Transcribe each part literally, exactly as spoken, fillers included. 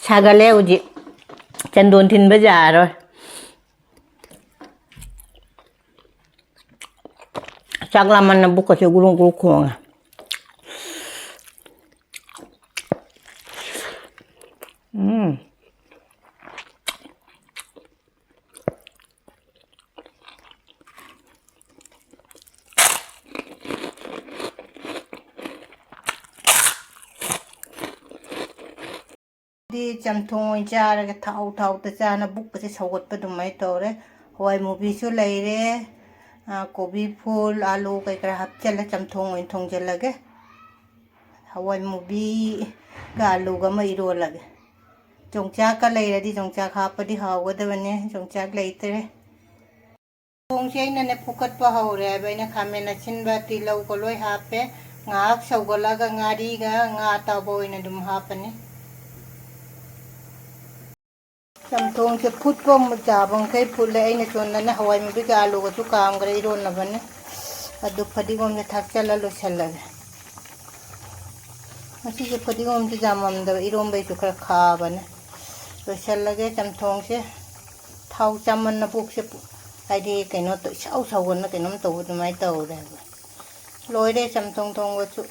ꯁꯥꯒꯠꯂꯦ ꯍꯧꯖꯤꯛ꯫ ꯆꯟꯗꯣꯟ ꯊꯤꯟꯕ ꯌꯥꯔꯣꯏ꯫ ꯆꯥꯛ ꯂꯥꯝꯃꯟꯅ ꯕꯨꯛꯀꯁꯦ ꯒꯨꯔꯨꯡ ꯒꯨꯔꯨꯡ ꯈꯣꯡꯉꯦ꯫ ꯎꯝ꯫ ꯗꯤ ꯆꯝꯊꯣꯡ ꯑꯣꯏꯅ ꯆꯥꯔꯒꯦ, ꯊꯥꯎ ꯊꯥꯎꯗ ꯆꯥꯅ ꯕꯨꯛꯀꯁꯦ ꯁꯧꯒꯠꯄ ꯑꯗꯨꯃꯥꯏꯅ ꯇꯧꯔꯦ꯫ ꯍꯋꯥꯏ ꯃꯨꯕꯤꯁꯨ ꯂꯩꯔꯦ, ꯑ, ꯀꯣꯕꯤ ꯐꯨꯜ, ꯑꯥꯂꯨ ꯀꯩꯀꯔꯥ ꯍꯥꯞꯆꯤꯜꯂ ꯆꯝꯊꯣꯡ ꯑꯣꯏꯅ ꯊꯣꯡꯖꯤꯜꯂꯒꯦ꯫ ꯍꯋꯥꯏ ꯃꯨꯕꯤꯒ ꯑꯥꯂꯨꯒ ꯑꯃ ꯏꯔꯣꯜꯂꯒꯦ꯫ ꯌꯣꯡꯆꯥꯛꯀ ꯂꯩꯔꯗꯤ ꯌꯣꯡꯆꯥꯛ ꯍꯥꯞꯄꯗꯤ ꯍꯥꯎꯒꯗꯕꯅꯦ, ꯌꯣꯡꯆꯥꯛ ꯂꯩꯇ꯭ꯔꯦ꯫ ꯊꯣꯡꯁꯦ ꯑꯩꯅꯅꯦ ꯐꯨꯀꯠꯄ ꯍꯧꯔꯦ ꯍꯥꯏꯕ꯫ ꯑꯩꯅ ꯈꯥꯃꯦꯟ ꯑꯁꯤꯟꯕ, ꯇꯤꯜꯍꯧꯒ ꯂꯣꯏ ꯍꯥꯞꯄꯦ꯫ ꯉꯥꯏꯍꯥꯛ ꯁꯧꯒꯠꯂꯒ ꯉꯥꯔꯤꯒ ꯉꯥ ꯑꯇꯥꯎꯕ ꯑꯣꯏꯅ ꯑꯗꯨꯝ ꯍꯥꯞꯄꯅꯤ꯫ ꯆꯝꯊꯣꯡꯁꯦ ꯐꯨꯠꯄ ꯆꯥꯕ ꯃꯈꯩ ꯐꯨꯠꯂꯦ꯫ ꯑꯩꯅ ꯁꯣꯝꯗꯅ ꯍꯋꯥꯏ ꯃꯨꯕꯤꯒ ꯑꯥꯂꯨꯒꯁꯨ ꯀꯥꯝꯈ꯭ꯔꯦ ꯏꯔꯣꯟꯅꯕꯅꯤ꯫ ꯑꯗꯨ ꯐꯗꯤꯒꯣꯝꯁꯦ ꯊꯥꯛꯆꯜꯂ ꯂꯣꯏꯁꯜꯂꯒꯦ꯫ ꯉꯁꯤꯁꯦ ꯐꯗꯤꯒꯣꯝꯁꯦ ꯌꯥꯝꯃꯝꯗꯕ, ꯏꯔꯣꯝꯕꯩꯁꯨ ꯈꯔ ꯈꯥꯕꯅꯦ꯫ ꯂꯣꯏꯁꯜꯂꯒꯦ ꯆꯝꯊꯣꯡꯁꯦ꯫ ꯊꯥꯎ ꯆꯥꯃꯟꯅ ꯄꯨꯛꯁꯦ ꯄꯨ-, ꯍꯥꯏꯗꯤ ꯀꯩꯅꯣ ꯇꯧ-, ꯏꯁꯥꯎ ꯁꯥꯎꯒꯟꯅ ꯀꯩꯅꯣꯝ ꯇꯧꯕ ꯑꯗꯨꯃꯥꯏꯅ ꯇꯧꯔꯦ ꯍꯥꯏꯕ꯫ ꯂꯣꯏꯔꯦ ꯆꯝꯊꯣꯡ ꯊꯣꯡꯕꯁꯨ꯫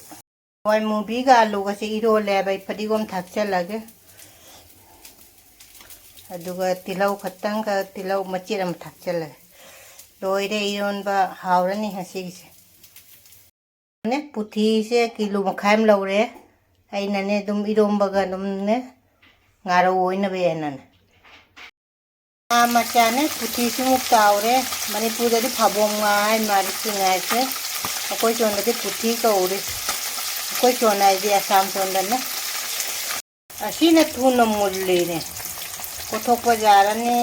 ꯍꯋꯥꯏ ꯃꯨꯕꯤꯒ ꯑꯥꯂꯨꯒꯁꯦ ꯏꯔꯣꯜꯂꯦ ꯍꯥꯏꯕ꯫ ꯑꯩ ꯐꯗꯤꯒꯣꯝ ꯊꯥꯛꯆꯜꯂꯒꯦ꯫ ꯑꯗꯨꯒ ꯇꯤꯜꯍꯧ ꯈꯛꯇꯪꯒ, ꯇꯤꯜꯍꯧ ꯃꯆꯦꯠ ꯑꯃ ꯊꯥꯛꯆꯜꯂꯒꯦ꯫ ꯂꯣꯏꯔꯦ ꯏꯔꯣꯟꯕ, ꯍꯥꯎꯔꯅꯤ ꯉꯁꯤꯒꯤꯁꯦ꯫ ꯅꯦ, ꯄꯨꯊꯤꯁꯦ ꯀꯤꯂꯣ ꯃꯈꯥꯏ ꯑꯃ ꯂꯧꯔꯦ꯫ ꯑꯩꯅꯅꯦ ꯑꯗꯨꯝ ꯏꯔꯣꯝꯕꯒ ꯑꯗꯨꯝꯅꯦ ꯉꯥꯔꯧ ꯑꯣꯏꯅꯕ ꯍꯥꯏꯅꯅꯦ꯫ ꯉꯥ ꯃꯆꯥꯅꯦ, ꯄꯨꯊꯤꯁꯤꯃꯨꯛ ꯆꯥꯎꯔꯦ꯫ ꯃꯅꯤꯄꯨꯔꯗꯗꯤ ꯐꯥꯕꯣꯝ ꯉꯥ ꯍꯥꯏ ꯃꯥꯜꯂꯦ ꯁꯤ ꯉꯥꯁꯦ꯫ ꯑꯩꯈꯣꯏ ꯁꯣꯝꯗꯗꯤ ꯄꯨꯊꯤ ꯀꯧꯔꯦ꯫ ꯑꯩꯈꯣꯏ ꯁꯣꯝ ꯍꯥꯏꯗꯤ ꯑꯁꯥꯝ ꯁꯣꯝꯗꯅ꯫ ꯑꯁꯤꯅ ꯊꯨꯅ ꯃꯨꯜꯂꯤꯅꯦ꯫ ꯀꯣꯠꯊꯣꯛꯄ ꯌꯥꯔꯅꯤ꯫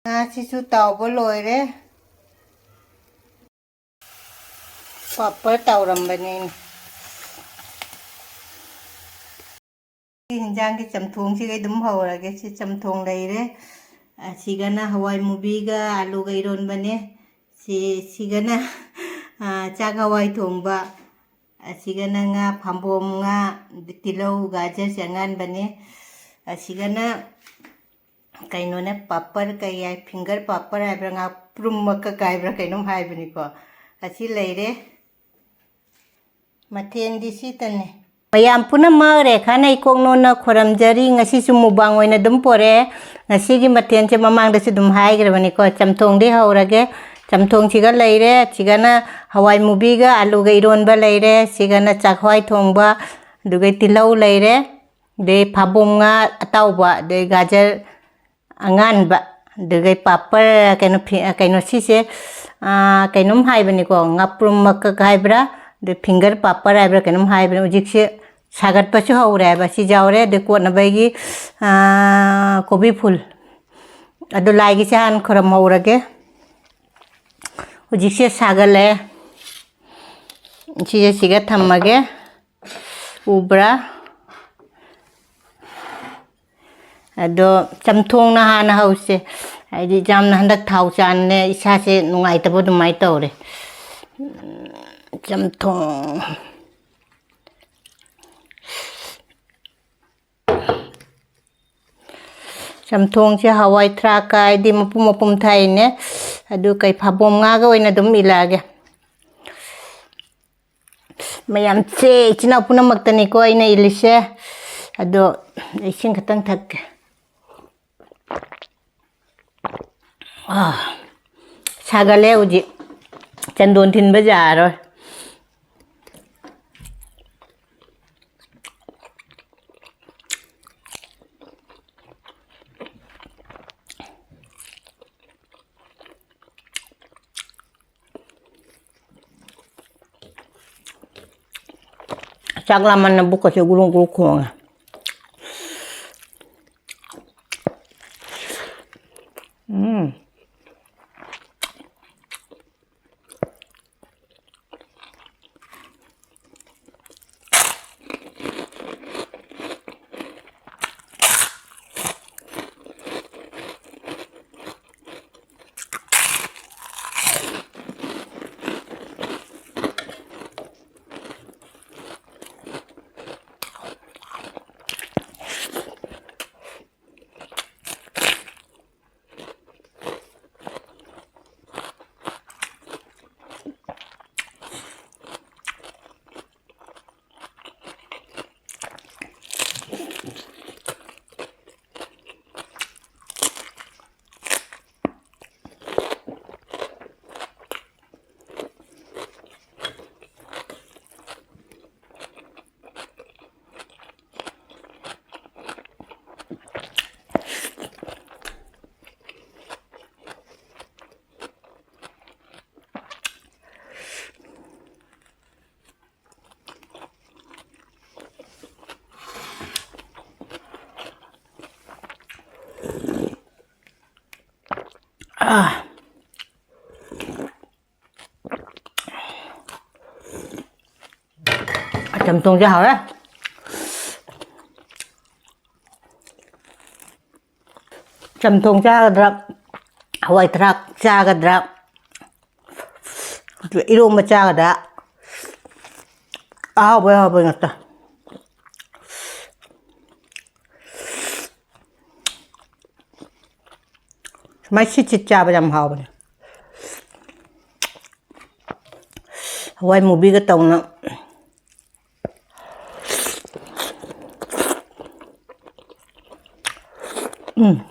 ꯉꯥꯁꯤꯁꯨ ꯇꯥꯎꯕ ꯂꯣꯏꯔꯦ꯫ ꯄꯥꯄꯔ ꯇꯥꯎꯔꯝꯕꯅꯦ ꯑꯩꯅ꯫ ꯁꯤ ꯍꯤꯟꯖꯥꯡꯒꯤ ꯆꯝꯊꯣꯡꯁꯤꯒ ꯑꯗꯨꯝ ꯍꯧꯔꯒꯦ꯫ ꯁꯤ ꯆꯝꯊꯣꯡ ꯂꯩꯔꯦ꯫ ꯑꯁꯤꯒꯅ ꯍꯋꯥꯏ ꯃꯨꯕꯤꯒ ꯑꯥꯂꯨꯒ ꯏꯔꯣꯟꯕꯅꯦ꯫ ꯁꯤ, ꯁꯤꯒꯅ, ꯑ, ꯆꯥꯛ ꯍꯋꯥꯏ ꯊꯣꯡꯕ꯫ ꯑꯁꯤꯒꯅ ꯉꯥ, ꯐꯥꯝꯕꯣꯝ ꯉꯥ, ꯇꯤꯜꯍꯧ, ꯒꯥꯖꯔꯁꯦ ꯑꯉꯥꯟꯕꯅꯦ꯫ ꯑꯁꯤꯒꯅ ꯀꯩꯅꯣꯅꯦ, ꯄꯥꯄꯔ ꯀꯩ ꯍꯥꯏ, finger ꯄꯥꯄꯔ ꯍꯥꯏꯕ꯭ꯔꯥ, ꯉꯥꯄ꯭ꯔꯨꯝ ꯃꯀꯛ ꯍꯥꯏꯕ꯭ꯔꯥ ꯀꯩꯅꯣꯝ ꯍꯥꯏꯕꯅꯤꯀꯣ꯫ ꯑꯁꯤ ꯂꯩꯔꯦ꯫ ꯃꯊꯦꯜꯗꯤ ꯁꯤꯇꯅꯦ꯫ ꯃꯌꯥꯝ ꯄꯨꯝꯅꯃꯛ ꯔꯦꯈꯥꯅ ꯏꯀꯣꯛ ꯅꯣꯟꯅ ꯈꯣꯏꯔꯝꯖꯔꯤ꯫ ꯉꯁꯤꯁꯨ ꯃꯨꯛꯕꯥꯡ ꯑꯣꯏꯅ ꯑꯗꯨꯝ ꯄꯣꯔꯛꯑꯦ꯫ ꯉꯁꯤꯒꯤ ꯃꯊꯦꯜꯁꯦ ꯃꯃꯥꯡꯗꯁꯨ ꯑꯗꯨꯝ ꯍꯥꯏꯈ꯭ꯔꯕꯅꯤꯀꯣ꯫ ꯆꯝꯊꯣꯡꯗꯤ ꯍꯧꯔꯒꯦ꯫ ꯆꯝꯊꯣꯡꯁꯤꯒ ꯂꯩꯔꯦ꯫ ꯁꯤꯒꯅ ꯍꯋꯥꯏ ꯃꯨꯕꯤꯒ ꯑꯂꯨꯒ ꯏꯔꯣꯟꯕ ꯂꯩꯔꯦ꯫ ꯁꯤꯒꯅ ꯆꯥꯛꯍꯋꯥꯏ ꯊꯣꯡꯕ, ꯑꯗꯨꯒ ꯇꯤꯜꯍꯧ ꯂꯩꯔꯦ꯫ ꯑꯗꯩ ꯐꯥꯕꯣꯝ ꯉꯥ ꯑꯇꯥꯎꯕ, ꯑꯗꯩ ꯒꯥꯖꯔ ꯑꯉꯥꯟꯕ, ꯑꯗꯨꯒ ꯄꯥꯄꯔ, ꯀꯩꯅꯣ, ꯐꯤ-, ꯀꯩꯅꯣ ꯁꯤꯁꯦ, ꯑꯥ, ꯀꯩꯅꯣꯝ ꯍꯥꯏꯕꯅꯤꯀꯣ, ꯉꯥꯄ꯭ꯔꯨꯝ ꯃꯀꯛ ꯍꯥꯏꯕ꯭ꯔꯥ, ꯑꯗꯩ finger ꯄꯥꯄꯔ ꯍꯥꯏꯕ꯭ꯔꯥ ꯀꯩꯅꯣꯝ ꯍꯥꯏꯕꯅꯤ꯫ ꯍꯧꯖꯤꯛꯁꯦ ꯁꯥꯒꯠꯄꯁꯨ ꯍꯧꯔꯦ ꯍꯥꯏꯕ꯫ ꯁꯤ ꯌꯥꯎꯔꯦ꯫ ꯑꯗꯩ ꯀꯣꯠꯅꯕꯒꯤ, ꯑꯥ, ꯀꯣꯕꯤ ꯐꯨꯜ꯫ ꯑꯗꯨ ꯂꯥꯏꯒꯤꯁꯦ ꯍꯥꯟꯅ ꯈꯨꯔꯨꯝꯍꯧꯔꯒꯦ꯫ ꯍꯧꯖꯤꯛꯁꯦ ꯁꯥꯒꯠꯂꯛꯑꯦ꯫ ꯁꯤꯁꯦ ꯁꯤꯒ ꯊꯝꯃꯒꯦ꯫ ꯎꯕ꯭ꯔꯥ? ꯑꯗꯣ ꯆꯝꯊꯣꯡꯅ ꯍꯥꯟꯅ ꯍꯧꯁꯦ꯫ ꯍꯥꯏꯗꯤ ꯌꯥꯝꯅ ꯍꯟꯗꯛ ꯊꯥꯎ ꯆꯥꯟꯅꯦ, ꯏꯁꯥꯁꯦ ꯅꯨꯡꯉꯥꯏꯇꯕ ꯑꯗꯨꯃꯥꯏꯅ ꯇꯧꯔꯦ꯫ ꯆꯝꯊꯣꯡ꯫ ꯆꯝꯊꯣꯡꯁꯦ ꯍꯋꯥꯏ ꯊ꯭ꯔꯥꯛꯀ ꯍꯥꯏꯗꯤ ꯃꯄꯨꯝ ꯃꯄꯨꯝ ꯊꯥꯛꯏꯅꯦ꯫ ꯑꯗꯨ ꯀꯩ ꯐꯥꯕꯣꯝ ꯉꯥꯒ ꯑꯣꯏꯅ ꯑꯗꯨꯝ ꯏꯜꯂꯛꯑꯒꯦ꯫ ꯃꯌꯥꯝꯁꯦ ꯏꯆꯤꯟ ꯏꯅꯥꯎ ꯄꯨꯝꯅꯃꯛꯇꯅꯤꯀꯣ ꯑꯩꯅ ꯏꯜꯂꯤꯁꯦ꯫ ꯑꯗꯣ ꯏꯁꯤꯡ ꯈꯛꯇꯪ ꯊꯛꯀꯦ꯫ ꯑꯥ, ꯁꯥꯒꯠꯂꯦ ꯍꯧꯖꯤꯛ꯫ ꯆꯟꯗꯣꯟ ꯊꯤꯟꯕ ꯌꯥꯔꯣꯏ꯫ ꯆꯥꯛ ꯂꯥꯝꯃꯟꯅ ꯕꯨꯛꯀꯁꯦ ꯒꯨꯔꯨꯡ ꯒꯨꯔꯨꯡ ꯈꯣꯡꯉꯦ꯫ ꯎꯝ꯫ ꯑꯥ꯫ ꯆꯝꯊꯣꯡꯁꯦ ꯍꯥꯎꯔꯦ꯫ ꯆꯝꯊꯣꯡ ꯆꯥꯒꯗ꯭ꯔꯥ, ꯍꯋꯥꯏ ꯊꯔꯥꯛ ꯆꯥꯒꯗ꯭ꯔꯥ, ꯏꯔꯣꯝꯕ ꯆꯥꯒꯗ꯭ꯔꯥ, ꯑꯍꯥꯎꯕ ꯑꯍꯥꯎꯕ ꯉꯥꯛꯇ꯫ ꯁꯨꯃꯥꯏ ꯁꯤꯠ ꯁꯤꯠ ꯆꯥꯕ ꯌꯥꯝ ꯍꯥꯎꯕꯅꯦ꯫ ꯍꯋꯥꯏ ꯃꯨꯕꯤꯒ ꯇꯧꯅ꯫ ꯎꯝ꯫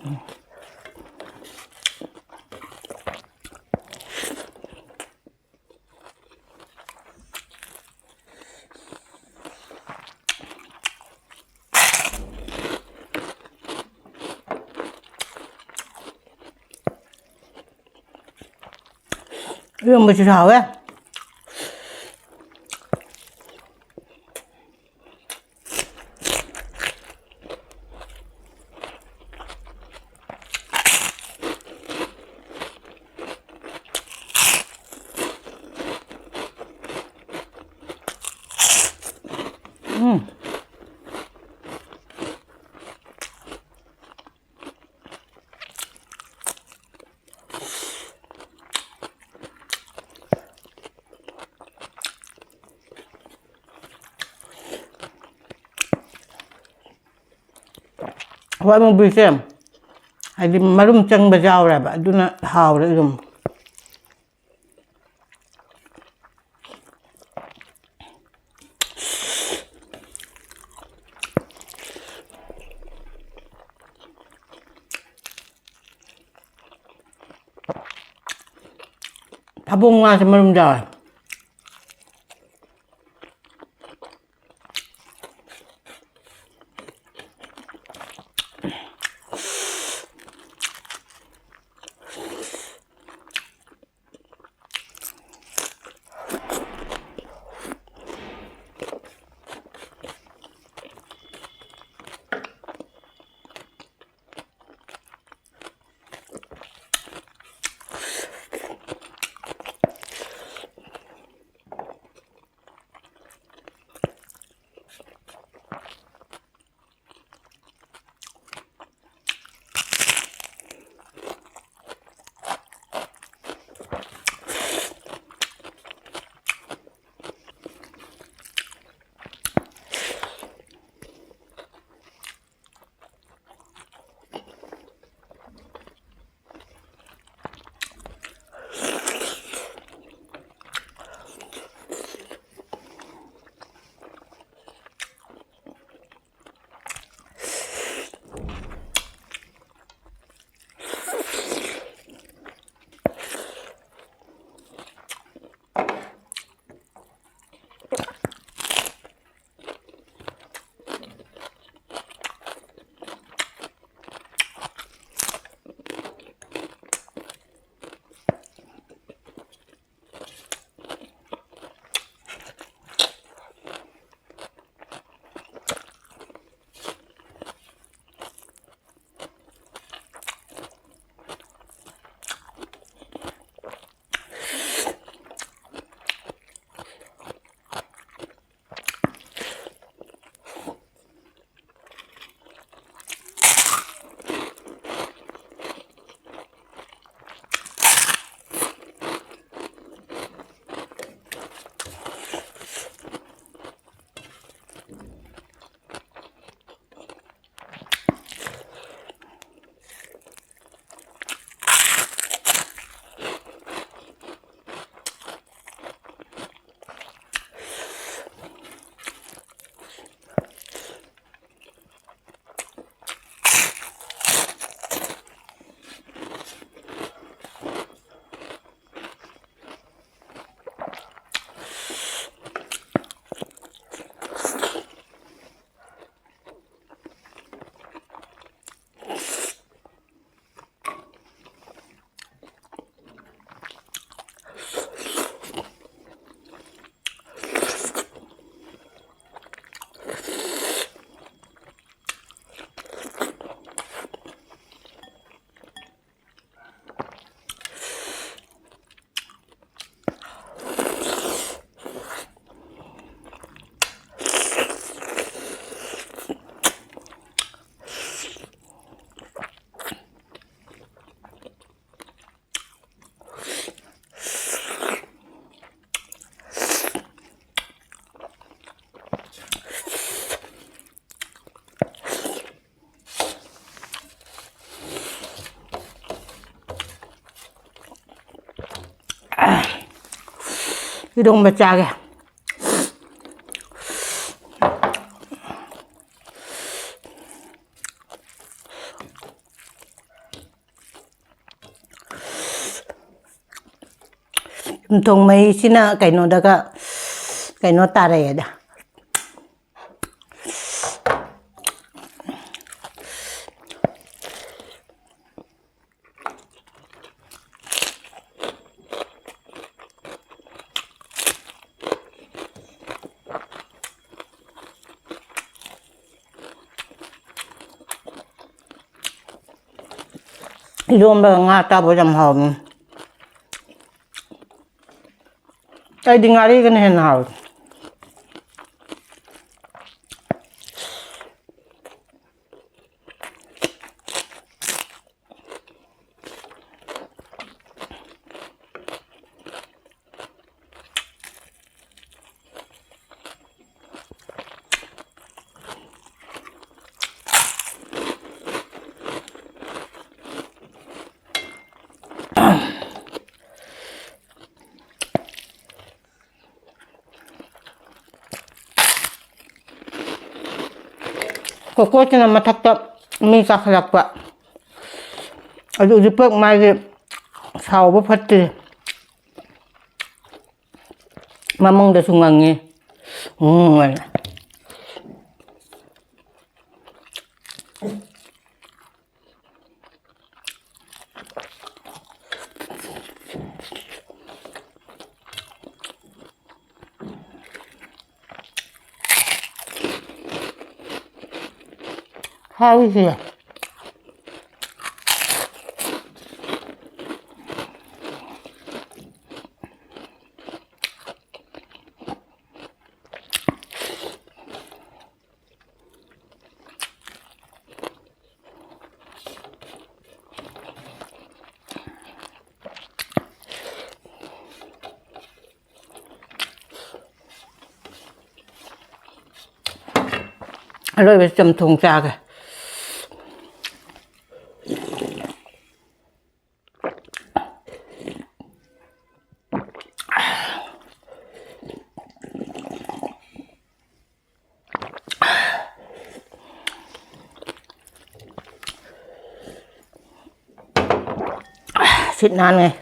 ꯏꯔꯣꯝꯕꯁꯤꯁꯨ ꯍꯥꯎꯋꯦ꯫ ꯎꯝ꯫ ꯍꯋꯥꯏ ꯃꯨꯕꯤꯁꯦ ꯍꯥꯏꯗꯤ ꯃꯔꯨꯝ ꯆꯪꯕ ꯌꯥꯎꯔꯦꯕ, ꯑꯗꯨꯅ ꯍꯥꯎꯔꯦ ꯑꯗꯨꯝ꯫ ꯐꯥꯕꯧ ꯉꯥꯁꯦ ꯃꯔꯨꯝ ꯌꯥꯎꯋꯦ꯫ ꯏꯔꯣꯝꯕ ꯆꯥꯒꯦ꯫ ꯆꯝꯊꯣꯡ ꯃꯍꯤꯁꯤꯅ ꯀꯩꯅꯣꯗꯒ ꯀꯩꯅꯣ ꯇꯥꯔꯛꯑꯦꯗ꯫ ꯏꯔꯣꯝꯕꯒ ꯉꯥ ꯑꯇꯥꯎꯕꯒ ꯌꯥꯝ ꯍꯥꯎꯕꯅꯤ꯫ ꯑꯩꯗꯤ ꯉꯥꯔꯤꯒꯅ ꯍꯦꯟꯅ ꯍꯥꯎꯋꯤ꯫ ꯀꯣꯀꯣꯁꯤꯅ ꯃꯊꯛꯇ ꯃꯤ ꯀꯥꯈꯠꯂꯛꯄ꯫ ꯑꯗꯨ ꯎꯔꯤꯄꯣꯛ ꯃꯥꯒꯤ ꯁꯥꯎꯕ ꯐꯠꯇꯦ꯫ ꯃꯃꯪꯗꯁꯨ ꯉꯪꯉꯤ꯫ ꯎꯝ, ꯑꯅ꯫ ꯍꯥꯎꯏꯁꯦ꯫ ꯑꯔꯣꯏꯕ ꯆꯝꯊꯣꯡ ꯆꯥꯒꯦ꯫ ꯁꯤꯠ ꯅꯥꯟꯉꯩ꯫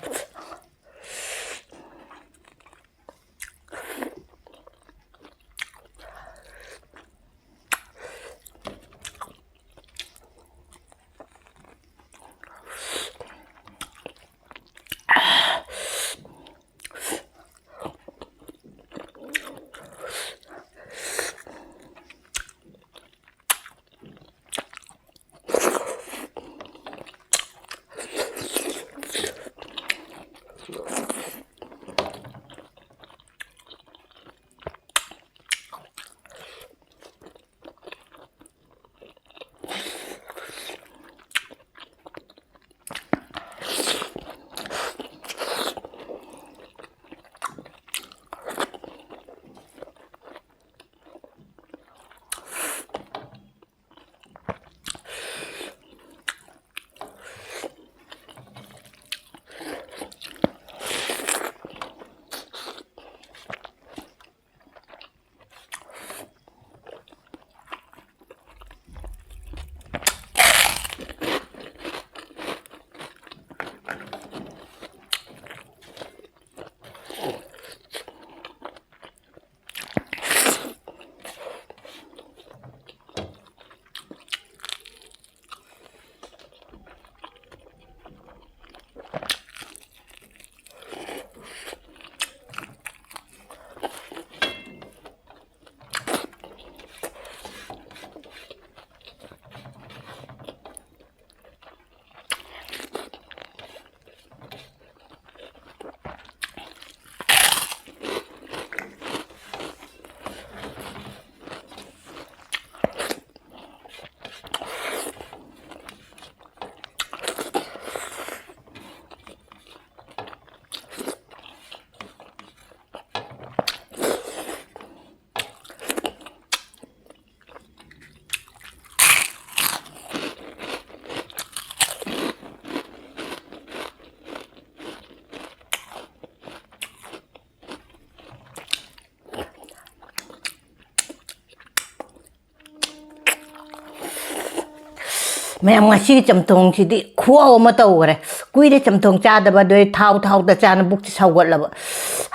ꯃꯌꯥꯝ, ꯉꯁꯤꯒꯤ ꯆꯝꯊꯣꯡꯁꯤꯗꯤ ꯈꯨꯍꯥꯎ ꯑꯃ ꯇꯧꯈꯔꯦ꯫ ꯀꯨꯏꯔꯦ ꯆꯝꯊꯣꯡ ꯆꯥꯗꯕ, ꯑꯗꯨ ꯑꯩ ꯊꯥꯎ ꯊꯥꯎꯗ ꯆꯥꯅ ꯕꯨꯛꯁꯦ ꯁꯧꯒꯠꯂꯕ꯫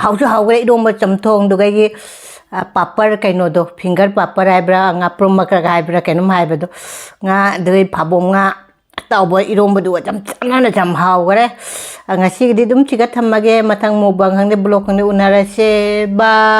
ꯍꯥꯎꯁꯨ ꯍꯥꯎꯈ꯭ꯔꯦ ꯏꯔꯣꯝꯕ ꯆꯝꯊꯣꯡꯗꯨꯒ ꯑꯩꯒꯤ, ꯑ, ꯄꯥꯄꯔ ꯀꯩꯅꯣꯗꯣ, finger ꯄꯥꯄꯔ ꯍꯥꯏꯕ꯭ꯔꯥ, ꯉꯥꯄ꯭ꯔꯨꯝ ꯃꯀ꯭ꯔꯒ ꯍꯥꯏꯕ꯭ꯔꯥ ꯀꯩꯅꯣꯝ ꯍꯥꯏꯕꯗꯣ, ꯉꯥ, ꯑꯗꯨꯒ ꯐꯥꯕꯣꯝ ꯉꯥ ꯑꯇꯥꯎꯕ ꯏꯔꯣꯝꯕꯗꯨꯒ ꯌꯥꯝ ꯆꯥꯟꯅꯅ ꯌꯥꯝ ꯍꯥꯎꯈꯔꯦ꯫ ꯑ, ꯉꯁꯤꯒꯤꯗꯤ ꯑꯗꯨꯝ ꯁꯤꯒ ꯊꯝꯃꯒꯦ꯫ ꯃꯊꯪ mukbang ꯈꯪꯗꯦ, vlog ꯈꯪꯗꯦ, ꯎꯅꯔꯁꯦ꯫ Bye꯫